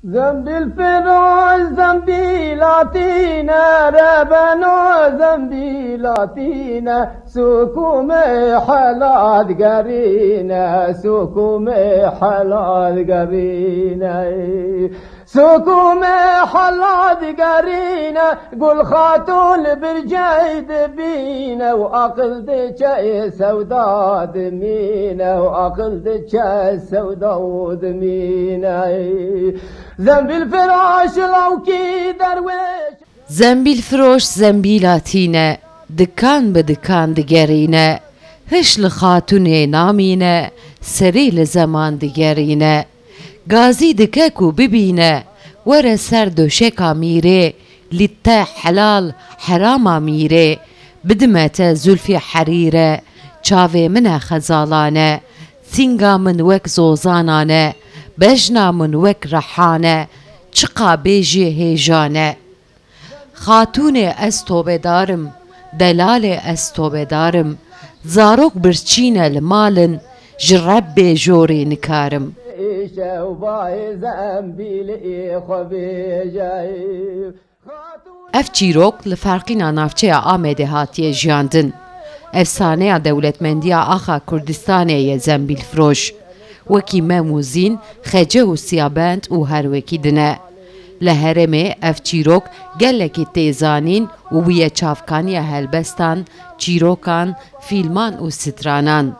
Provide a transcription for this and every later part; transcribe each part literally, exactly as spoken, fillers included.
Zembîl firoş, zembîlatîne, rebeno zembîlatîne, sukumê hela digerîne, sukumê hela digerîne. Sukumê hela digerîne, Gul Xatûn li bircey dibîne û aqil diçe sewda dimîne û aqil diçe sewda dimîne. Zembîl firoş lawkî derwêş. Zembîl firoş zembîla tîne, dikan bi dikan digerîne. Hiş li xatûnê namîne, serî li zeman digerîne. Gazî dike ku bibîne, were ser doşeka mîrê, lîtte helal, herama mîrê. Bidime te zulfî herîre, çavê min e xezalan e, sînga min wek zozana ne, bejna min wek rehan e, çiqa bêjî hêja ne. Xatûnê ez tobedar im, delalê ez tobedar im, zarok birçî ne li mal in, ji Rebbê jorê nikarim. Ev çîrok li Ferqîna navçeya Amedê hatiye jiyandin. Efsaneya dewletmendiya axa Kurdistanê ye Zembîlfiroş. Wekî Mem û Zîn, Xece û Siyabend û her wekî din e. Li herêmê ev çîrok gelekî tê zanîn û bûye çavkaniya helbestan, çîrokan, fîlman û stranan.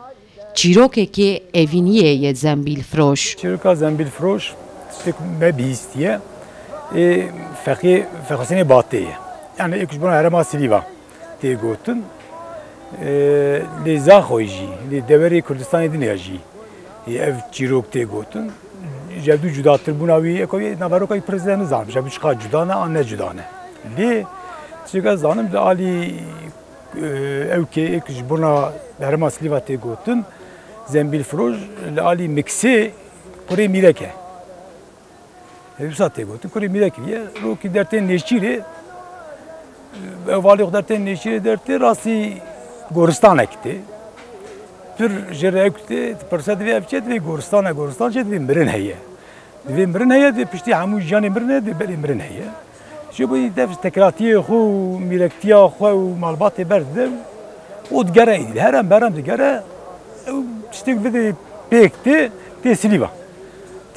Çîrokekê evîniyê ye Zembîlfiroş. Çîroka Zembîlfiroş tiştek me bihîstiye. Ê Feqî, Feqî Husênê Batê ye. Yani ê ku ji bona herêma Silîva tê gotin. Ê, lê Zaxoyê jî, lê deverê Kurdistanê din ya jî, ê, ev çîrok tê gotin. Ji ev du cudatir bûna wî, eko wê naveroka wî pir zêde nizanim. Ji ev du çiqa cuda ne, an ne cuda ne. Lê tiştek ez zanim, di alî, ê, ew kê ê ku ji bona herêma Silîva tê gotin, Zembîlfiroş li alî Miksê kurê Mîrek e. Ev wisa tê gotin, kurê Mîrekî ye, rokî dertê Nêçîrê, ev valê xwe dertê Nêçîrê dertê rastî goristanek tê. Pir jê re ew tê, tu pirse divê ev çi ye, divê goristan e, goristan çi ye, divê mirin heye. Divê mirin heye, divê piştî hemû jiyanê mirin heye, divê belê mirin heye. Ji bo dev tekiratiyê xwe û mîrektiya xwe û malbatê berdide û digere êdî. Herem berem digere, ew tiştê ku bidê pêk tê, tê Silîva.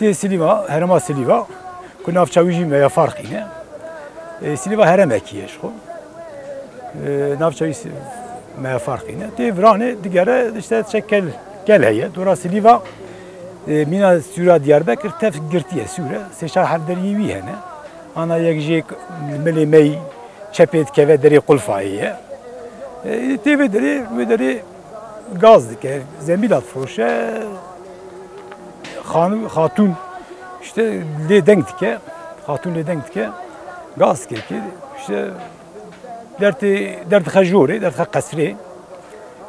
Tê Silîva, herêma Silîva, ku navça wî jî Meya Farqîn e. Ê, Silîva heremekî ye ji xwe. Ê, navça wî Si-, Meya Farqîn e. Tê viranê digere, işte, çek kel, kel heye. Dora Silîva, ê, mîna sûra Diyarbekir tev girtiye sûre. Sê çar hevderiyê wî hene. Ana yek jê milê me yî çepê dikeve derê Qulfayê ye. E, tê vê derê, vê derê gaz dike, zembîla difiroşe, xan-, xatûn işte lê deng dike, xatûn lê deng dike, gaz dike ki işte dertê, derdixe jorê, derdixe qesrê,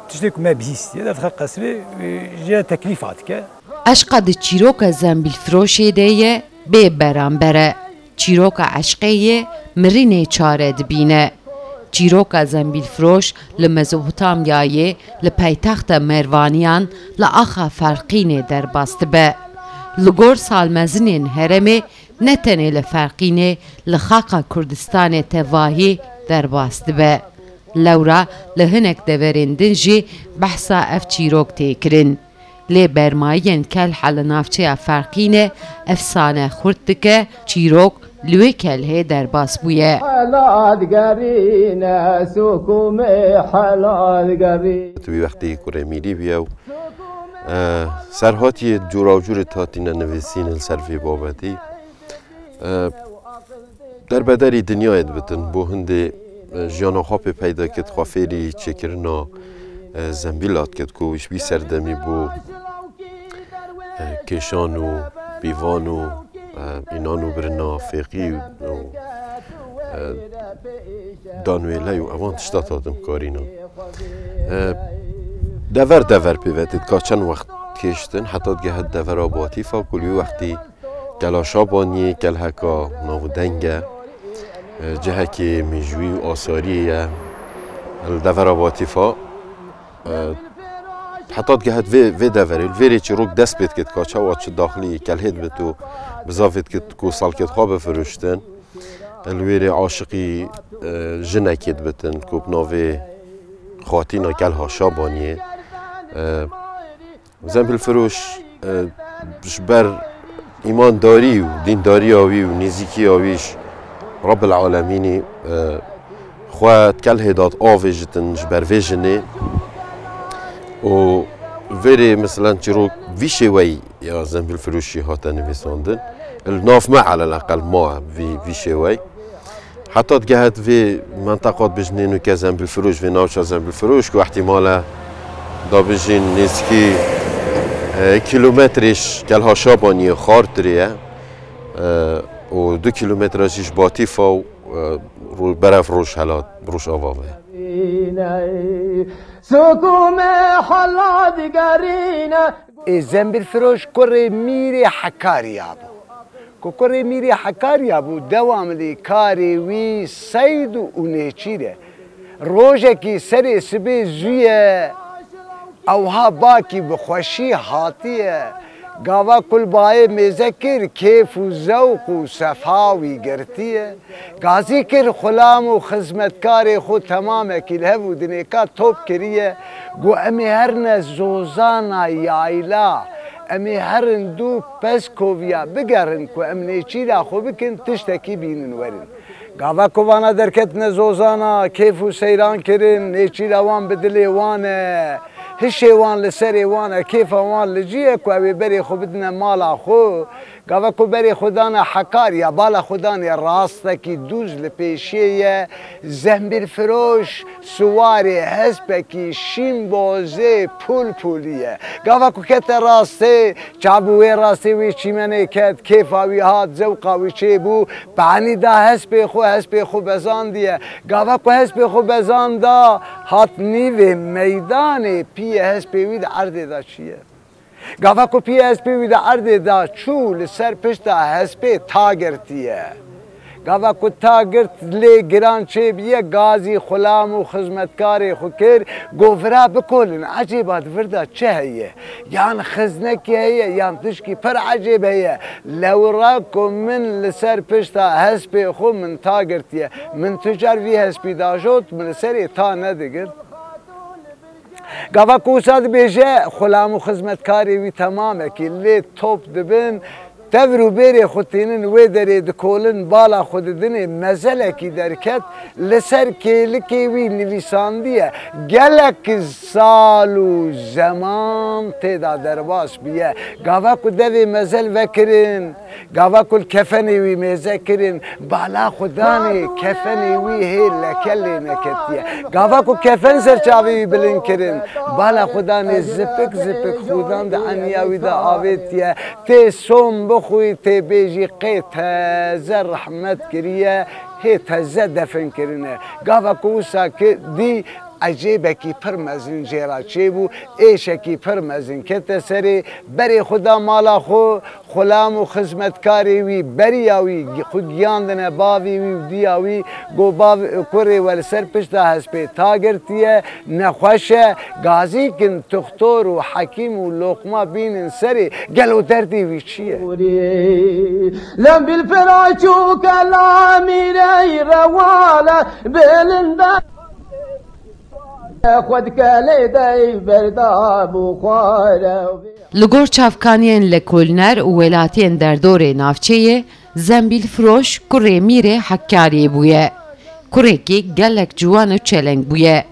tiştê ku me bihîstiye, derdixe qesrê, e, jê teklîfa dike. Eşqa di çîroka Zembîlfiroşê de ye, bê beramber e. Çîroka eşqê yê mirinê çare dibîne. Çîroka Zembîlfiroş li Mezopotamyayê, li paytexta Mervaniyan, li axa Ferqînê derbas dibe. Li gor salmezinên herêmê ne tenê li Ferqînê, li xaqa Kurdistanê tevahî derbas dibe. Lewra li hinek deverên din jî behsa ev çîrok tê kirin. Lê bermayiyên kelhe li navçeya Ferqînê efsane xurt dike, çîrok li wê kelhê derbas bûye. Hela digerîne, sukumê hela digerî. Tu wî wextî kurê mîrî bûye û, e, serhatiyê cûrawcûrê hatine nivîsîn li ser vê babetî. E, derbederî dinyayê dibitin, bo hindê, e, jiyana xwe pê peyda kir, xwe fêrî çêkirina, e, zembîla dikir ku ji wî serdemî bû, e, kêşan û pîvan û, e, înan û birina fêqî û, e, danwêley û evan tişta hatin karîna. E, dever dever pê ve tê dika çend wext kêştin, heta digehe devera Batîfa ku li wî wextî Kela Şabaniyê kelheka navdeng e, e, cihekê mêjûyî û asariyê ye. Li devera Batîfa, e, Heta digehet vê, vê deverê, li vêrê çîrok dest pê dikit ka çawa çi daxilî kelhê dibit û bizavê dikit ku salkêt xwe bifiruştin. Li wêrê aşiqî, e, jinekê dibitin ku bi navê Xatîna Kelha Şabaniyê. E, Zembilfiroş, e, ji ber îmandarî û dîndariya wî û nêzîkiya wî ji Rebbil Alemînî, e, xwe di kelhê de avêjitin ji ber vê jinê û vêrê, meselen, çîrok vî şêweyî ya Zembilfiroşî hate nivîsandin. Li nav me eleleqel ma vî, vî şêweyî. Heta digehet vê menteqa dibêjin nûke Zembilfiroş, vê navça Zembilfiroş ku ihtimal e da bijîn nêzîkî, e, kîlometrê ji Kelha Şabaniyê xartirê ye, e, û du kîlometre jî ji Batîfa û, e, ro-, berev Rojhelat, Rojava ve ye. Ê Zembilfiroş kurê Mîrê Hekariya bû. Ku kurê Mîrê Hekariya bû, dewam li karê wî seyd û nêçîr e. Rojekî serê sibê zû ye, ewha bakî bi xweşî hatiye. Gava ku li bayê mêze kir, kêf û zewq û sefa wî girtiye. Gazî kir xulam û xizmetkarê xwe temamekî li hev û dinêka top kiriye. Got, em ê herine zozana yayla, em ê herin dû Pezkoviya bigerin ku em nêçîra xwe bikin, tiştekî bînin werin. Gava ku vana derketine zozana, kêf û seyran kirin, nêçîra wan bi dilê wan e, hişê wan li serê wan e, kêfa wan li cî ye ku ew ê berê xwe bidine mala xwe. Gava ku berê xwe dane Hekarya, bala xwe danê rastekî dûz li pêşiyê ye, Zembilfiroş siwarê hespekî şîn bozê pûl pûlî ye. Gava ku kete rastê, çav bi wê rastê wê çîmenê ket, kêfa wî hat, zewqa wî çêbû, bi enî da hespê xwe, hespê xwe bezandiye. Gava ku hespê xwe bezanda, hat nîvê meydanê, piyê hespê wî di erdê de çûye. Gava ku piyê hespê wî di erdê de çû, li ser pişta hespê ta girtiye. Gava ku ta girt, lê giran çêbiye, gazî xulam û xizmetkarê xwe kir, got, vira bikolin, ecêba di vir de çi heye? Yan xiznekî heye, yan tişkî pir ecêb heye. Lewra ku min li ser pişta hespê xwe min ta girtiye. Min tu car vî hespî dajot, min li serê ta nedigirt. Gava ku wisa dibêje, xulam û xizmetkarê wî temamekî lê top dibin, tevr û bêrê xwe tînin wê derê dikolin, bala xwe didinê, mezelekî derket, li ser kêlikê wî nivîsandiye, gelek sal û zeman tê de derbas bûye. Gava ku devê mezel vekirin, Gava ku li kefenê wî mêze kirin, bala xwe danê kefenê wî hê leke lê neketiye. Gava ku kefen ser çavê wî bilind kirin, bala xwe danê zipik zipik xûdan di eniya wî de avêtiye. Tê som bixwî, tê bêjî qê teze rehmet kiriye, hê teze defin kirine. Gava ku wisa ki dî, ecêbekî pir mezin jê re çêbû, êşekî pir mezin kete serê, berê xwe da mala xwe, xulam û xizmetkarê wî beriya wî xwe giyandine bavê wî û diya wî, got, bav, kurê we li ser pişta hespê ta girtiye, nexweş e, gazî kin tuxtor û hekîm û loqma bînin serê, gelo derdê wî çi ye? Lem bil pira çûke la mîrey rewale, bilin be. Xwe dike lê dey berda bû xware. Li gor çavkaniyên lekolner û welatiyên derdorê navçeyê, Zembîlfiroş kurê Mîrê Hekkariyê bûye. Kurekî gelek ciwan û çeleng bûye.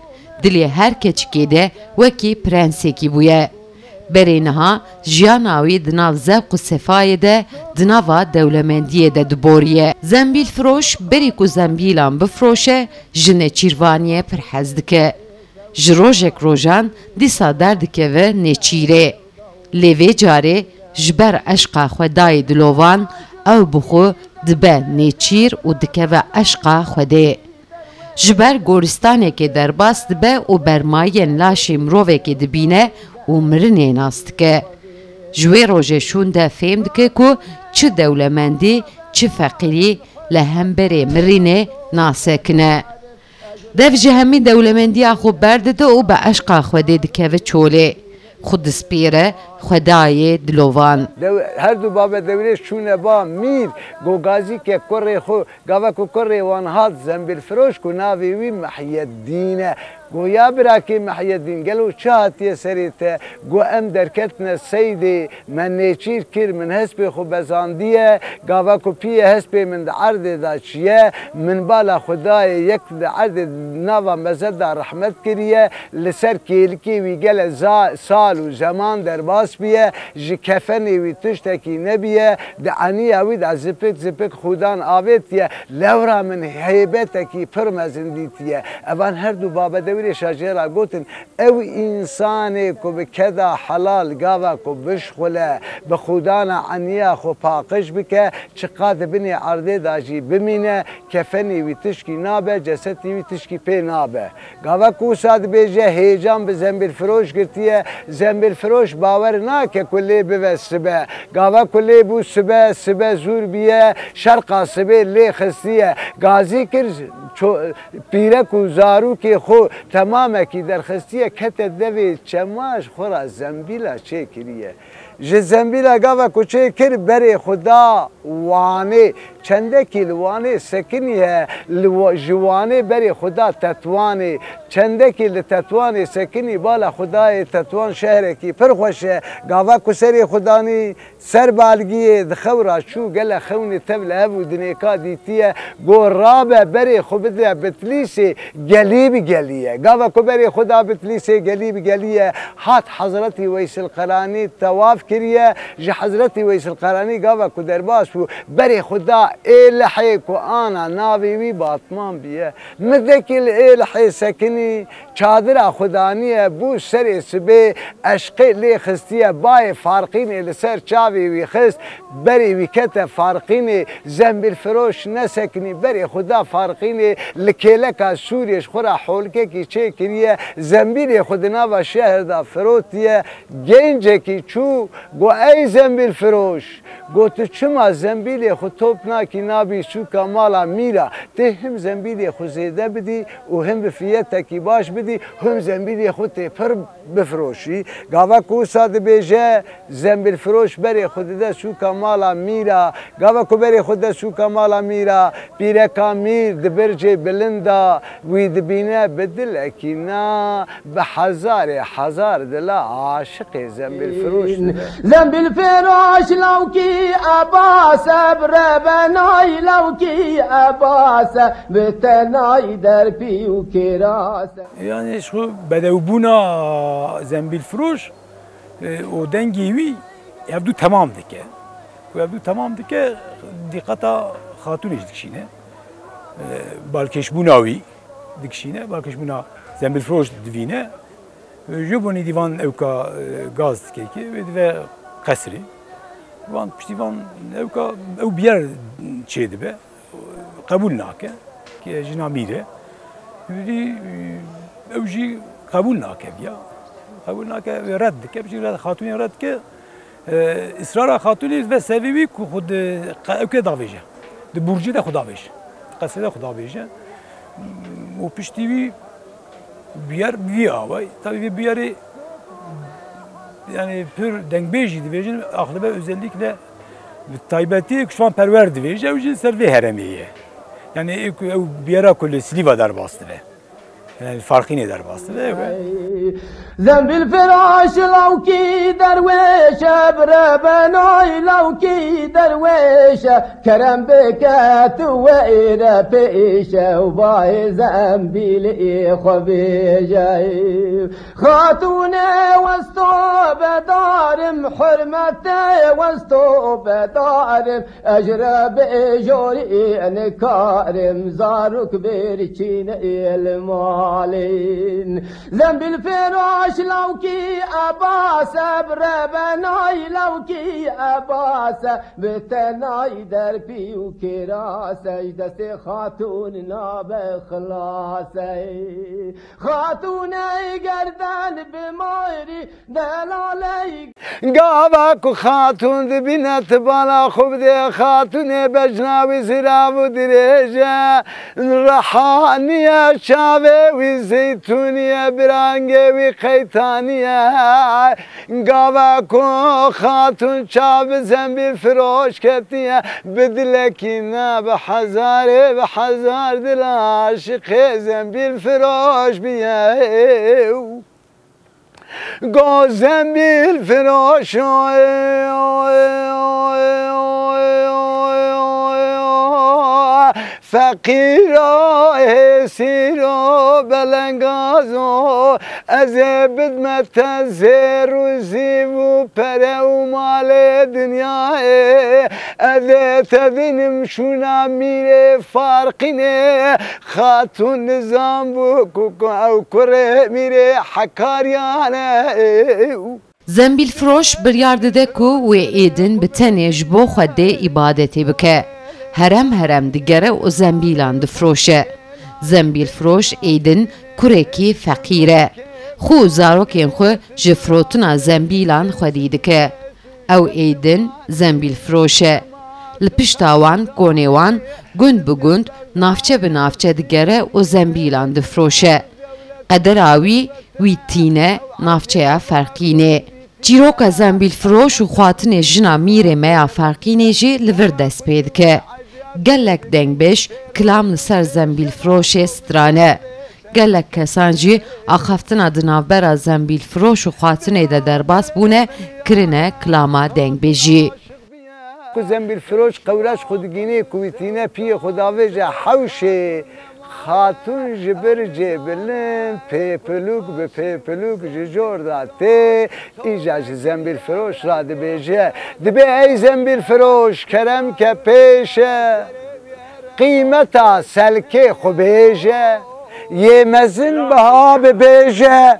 Dilê her keçikê de wekî prensekî bûye. Berê niha jiyana wî di nav zevq û sefayê de di nava dewlemendiyê de diboriye. Zembîlfiroş berî ku zembîlan bifroşe, ji neçîrvaniyê pir hez dike. Ji rojek rojan dîsa derdikeve nêçîrê. Lê vê carê ji ber eşqa xwe dayê dilovan, ew bi xwe dibe nêçîr û dikeve eşqa Xwedê. Ji ber goristanekê derbas dibe û bermayiyên laşê mirovekê dibîne û mirinê nas dike. Ji wê rojê şûnde fêm dike ku çi dewlemendî, çi feqîrî li hemberê mirînê nasekin e. Dev ji hemî dewlemendiya xwe berdide û bi eşqa Xwedê dikeve çolê. Xwe dispêre Xwedayê dilovan. Dew-, her du babe dewrêş çûne ba mîr, go gazîke kurê xwe, gava ku kurê wan hat zembîlfiroş ku navê wî Mihyeddîn e. Go ya birakê Mihyeddîn, gelo çi hatiye serê te? Go em derketine seydê, me nêçîr kir, min hespê xwe bezandiye, gava ku piyê hespê min di erdê de çiye, min bala xwe dayê yek di erdê nava mezed de rehmet kiriye, li ser kêlikê wî gele za-, sal û zeman derbas biye, ji kefenê wî tiştekî nebiye, di eniya wî de zipik zipik xudan avêtiye, lewra min heybetekî pir mezin dîtiye. Evan her du babedewrêşa jê re gotin, ew însanê ku bi keda helal gava ku bişxule, bi xudana eniya xwe paqij bike, çiqa di binê erdê de jî bimîne, kefenê wî tişkî nabe, cesetê wî tişkî pê nabe. Gava ku wisa dibêje, hêcan bi zembîlfiroş girtiye, zembîlfiroş bawer nake ku lê bive sibe. Gava ku lê bû sibe, sibe zûr biye, şerqa sibê lê xistiye. Gazî kir, ço-, pîrek û zarokê xwe temamekî derxistiye, kete devê çema ji xwe re zembîla çêkiriye. Ji zembîla gava ku çê kir, berê xwe da Wanê. Çendekî li Wanê sekinî he, li wa-, ji Wanê berê xwe da Tetwanê. Çendekî li Tetwanê sekinî, bala xwe dayê Tetwan şehrekî pir xweş e. Gava ku serê xwe danî ser balgiyê, di xew ra çû, gele xewnê tev li hev û dinêka dîtiye. Go rabe berê xwe bide Bitlîsê, gelî bi gelî ye. Gava ku berê xwe da Bitlîsê, gelî bi gelî ye. Hat Hezretî Weysil Qeranî tewaf kiriye. Ji Hezretî Weysil Qeranî gava ku derbas bû, berê xwe da Êlihê ku ana navê wî Batman biye. Mirdekî li Êlihê sekinî, çadira xwe daniye, bû serê sibê, eşqê lê xistiye, bayê Farqînê li ser çavê wî xist, berê wî kete Farqînê, zembîlfiroş nesekinî, berê xwe da Farqînê, li kêleka Sûriyê ji xwe re holkekî çêkiriye, zembîlê xwe di nava şehir de firotiye, gencekî çû, got, ey zembîlfiroş, got, tu çima zembîlê xwe top nakî nabî sûka mala mîra, tê him zembîlê xwe zêde bidî û him bi fiyetekî baş bidî, him zembîlê xwe tê pir bifiroşî. Gava ku wisa dibêje, zembîlfiroş berê xwe dide sûka mala mîra. Gava ku berê xwe dide sûka mala mîra, pîreka mîr di bircê bilind de wî dibîne, bi dilekî na, bi hezarê hezar dila aşiqê zembîlfiroş dibe. Zembîlfiroş lawkî ebase, bi rebenay lawkî ebase, bi tenay derpî û kirase. Yanî ji xwe bedewbûna zembîlfiroş, e, û dengê wî hevdû temam dike. Ku hevdû temam dike, dîqeta xatûnê jî dikişîne. E, balkêşbûna wî dikişîne, balkêşbûna zembîlfiroş divîne. E, ji bo nîdî van ewka, e, gaz dike ki, wê dive qesrê. Van piştî van ewka, ew biyer çêdibe. Qebûl nake, ki jina mîr e. Dî, ew jî qebûl nake viya. Qebûl nake, wê red dike, jî red, xatûnê red dike. E, israra xatûnê ve serê wî ku xwe di qe-, ewkê davêje. Di burcê de xwe davêje. Di qesrê de xwe davêje. Û piştî wî Bûyer bi vî awayî. Tabii vê bûyerê, yani pir dengbêjî dibêjin, axlibe özellikle bi taybetî kuşvan perwer dibêje, ew jî ser vê heremê ye. Yani ew, ew bûyera ku li Silîva derbas dibe. Yani Farqînê derbas dibe, ew e. Zembil firaş lawkî derwêşe, bi rebenay lawkî derwêşe, kerem bike tu weyre pêşe û bayê zembîlê xwe bêje. Xatûnê westo bedarim, hurmetê westo bedarim, ez re bêjorî nikarim, zarok bêrçîn êl malîn. Zembil firaş lawkî ebase, bi rebenay lawkî ebase, bi tenay derpî û kirase, ji destê xatûn nabe xilase. Xatûnê gerden bi marî delaley. Gava ku xatûn dibîne, ti bala xwe bidê xatûnê, bejna wî zirav û dirêj e. Reha niye çavê Wî zeytûnî ye, bi rengê wî qeytanî ye. Gava ku xatûn çav bi zembîl firoş ketiye, bi dilekî ne, bi hezarê, bi hezar dil aşiqê zembîl firoş biye. Go zembîl firoşo, feqîro, hêsîro, belengazo, ez ê bidme te zêr û zîv û pere û malê dinyayê. Ez ê te dinim şûna mîrê Farqînê. Xatûn nizam bû ku, ku ew kurê mîrê Hekariyan e. Zembîlfiroş biryar dide ku wê êdin bi tenê ji bo Xwedê îbadetê bike. Herem herem digere û zembîlan difroşe. Zembîlfiroş êdin kurekî feqîr e. Xwe û zarokên xwe ji firotina zembîlan xwedî dike. Ew êdin zembîlfiroş e. Li pişta wan, konê wan, gund bi gund, navçe bi navçe digere û zembîlan difroşe. Qedera wî, wî tîne navçeya Ferqînê. Çîroka zembîlfiroş û xwatinê jina mîrê me ya Ferqînê jî li vir dest pê dike. Gelek dengbêj kilam li ser zembîlfiroşê strane. Gelek kesan jî axaftina di navbera zembîlfiroş û xwatinê de derbas bûne, kirine kilama dengbêjî. Ku zembîlfiroş qewra ji xwe digînê, ku wî tîne piyê xwe davêje hewşê. Xatûn ji bircê bilind, pêpilûk bi pêpilûk ji cor de tê, îja ji zembîlfiroş re dibêje, dibê ey zembîlfiroş, kerem ke pêş e. Qîmeta selkê xwe bêje, yê mezin biha bibêje,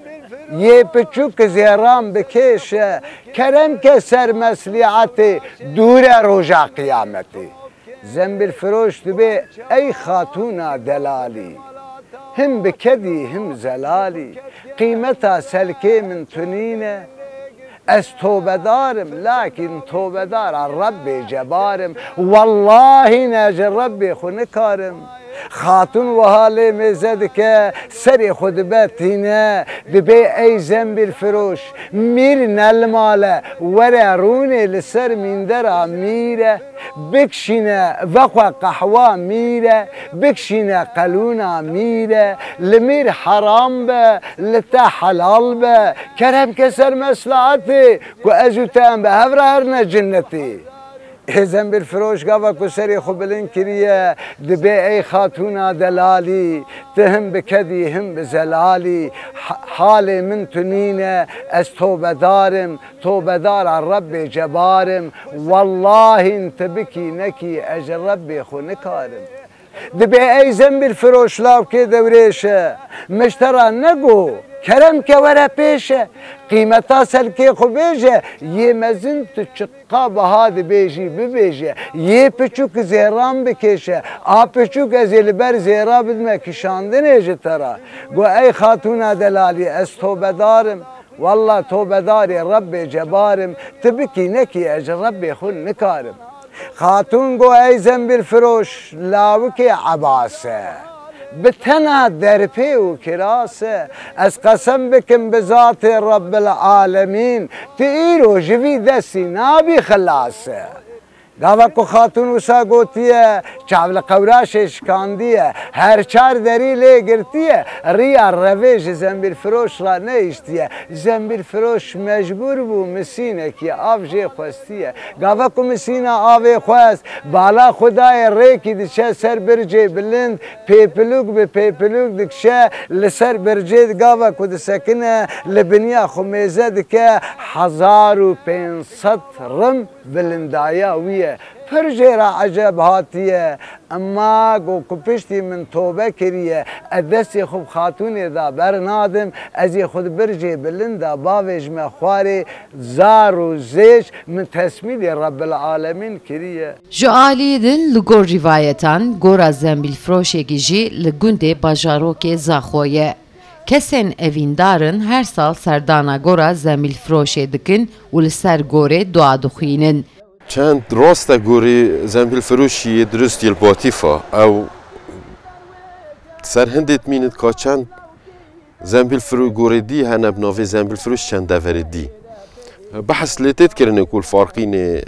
yê piçûk zêran bikêşe, kerem ke ser meslîetê, dûr e roja qiyametê. Zembîlfiroş dibê, ey xatûna delalî, him bi kedî him zelalî, qîmeta selkê min tu nîne. Ez tobedar im, lakîn tobedara Rebbê Cebar im. Wellahî ne ji Rebbê xwe nikarim. Xatûn wiha lê mêze dike, serê xwe dibe tîne, dibê, ey zembîlfiroş, mîr ne li mal e, were rûnê li ser mîndera mîr e. Bikişîne vexwe qehwa mîr e, bikişîne qelûna mîr e, li mîr heram be, li te helal be, kerem ke ser meslaetê, ku ez û te em bi hev re herine cinnetê. Ê zembîlfiroş gava ku serê xwe bilind kiriye, dibê, ey xatûna delalî, tu him bi kedî him bi zelalî, ha-, halê min tu nîne, ez tobedar im, tobedara Rebbê Cebar im, wellahî tu bikî nekî ez ji Rebbê xwe nikarim. Dibê ey zembîlfiroş, lawkê dewrêş e, min ji te re negot, kerem ke were pêş e, qîmeta selkê xwe bêje, yê mezin tu çiqa biha dibêjî bibêje, yê piçûk zêran bikêşe, a piçûk ez ê li ber zêra bidime kişandinê ji te re. Got, ey xatûna delalî, ez tobedar im. Walla tobedarê Rebbê Cebar im, tu bikî nekî ez ji Rebbê xwe nikarim. Xatûn got, ey zembîlfiroş, lawikê Ebas e, bi tena derpê û kiras e. Ez qesem bikim bi zatê Rebbil Alemîn, tu îro ji vî destî nabî xilas e. Gava ku xatûn wisa gotiye, çav li qewraşê şikandiye, her çar derî lê girtiye, riya revê ji zembîlfiroş re nehiştiye. Zembîlfiroş mecbûr bû misînekî av jê xwestiye. Gava ku misîna avê xwest, bala xwe dayê rêkî, diçe ser bircê bilind, pêpilûk bi pêpilûk dikişe, li ser bircê gava ku disekine, li biniya xwe mêze dike, hezar û pênc sed rim bilindaya wî ye. Pir jê re eceb hatiye. Ema got ku piştî min tobe kiriye, ez destê xwe bi xatûnê de bernadim, ez ê xwe di bircê bilind de bavêjime xwarê, zar û zêç min tesmîlê Rebbil Alemîn kiriye. Ji aliyê din li gor rîvayetan, gora zembîlfiroşekî jî li gundê bajarokê Zaxo ye. Kesên evîndar in her sal serdana gora zembîlfiroşê dikin û li ser gorê dua dixwînin. Çend rast e gorî zembîlfiroşî yê dirust yê li Batîfa. Ew ser hindê dimînit ka çend Zembîlfirû-, gorê dî hene bi navê Zembîlfiroş çend deverê dî. Behs lê tê dikirinê ku li Farqînê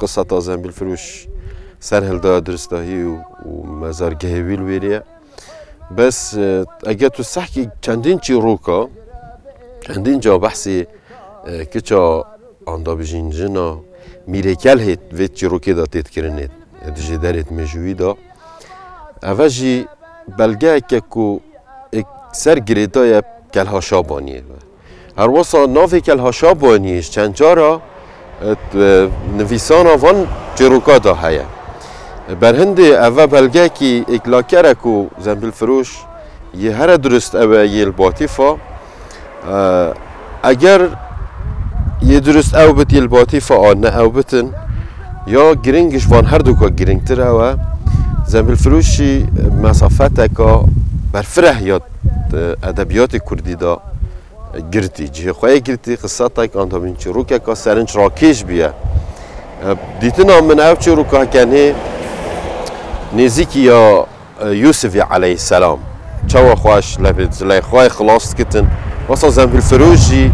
qiseta Zembîlfiroş ser hildaya diristahî û, û mezargehê wî li wêrê ye. Bes, e, eger tu sehkî çendîn çîroka, çendîn ca behsê, e, kiça anda bijîn jina Mîrêkel hêt vê çîrokê de tê dikirinê, e, di jêderê mêjûyî de. Eve jî belgeyeke ku ê ser girêdayê Kelha Şabaniyê be. Her wisa navê Kelha Şabaniyê ji çend cara, e, t-, e, nivîsana van çîroka de heye. E, berhindê eve belgekî êklaker e ku Zembîlfiroş yê here dirust ew e yê li Batîfa. E, eger yê dirust ew bit yê li Batîfa an ne ew bitin, ya giring ji van herduka giringtir ew e. Zembîlfiroşî mesafeteka berfireh ya, e, edebiyatê kurdî de girtî. Cihê xwe yê girtî, qisetek, antabîn çîrokeka serinc rakêş bûye. E, dîtina min ew çîroka kenê nêzîkî ya, e, Yûsifî aleyhisselam. Çawa xwe ji lepê Zileyxayê xilas dikitin. Wesa Zembîlfiroş jî, e,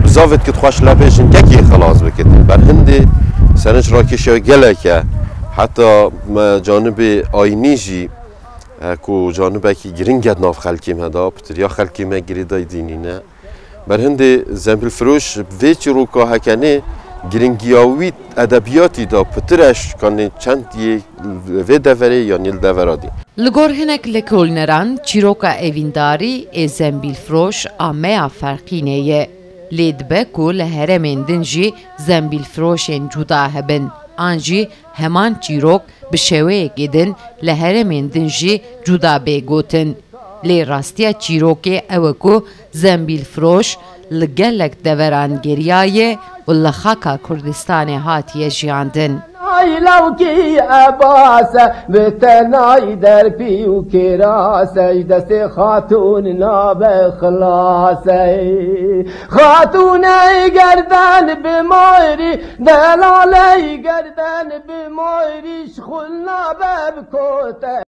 bizavê dikit xwe ji lepê jinkekê xilas bikitin. Berhindê serinc rakêşe gelek e. Heta me canibê ayînî jî, e, ku canibekî giring e di nav xelkê me de, pitiriya xelkê me girêdayî dînî ne. Berhindê Zembîlfiroş vê çîroka hekenê giringiya wî edebiyatî de pitir e, kanê çend yê vê deverê yan yê li devera dî. Li gor hinek lêkolîneran çîroka evîndarî ê Zembîlfiroş a me ya Ferqînê ye. Lê dibe ku li herêmên din jî zembîlfiroşên cuda hebin, an jî heman çîrok bi şêweyekê din li herêmên din jî cuda bê gotin. Lê rastiya çîrokê ew e ku zembîlfiroş li gelek deveran geriyaye û li xaka Kurdistanê hatiye jiyandin. Ay lawkî ebase, bi tenay derpî û kirase, ji destê xatûn nabe xilase. Xatûnê gerden bi mayrî, delalê gerden bi mayrî, ji xul nabe bi kote.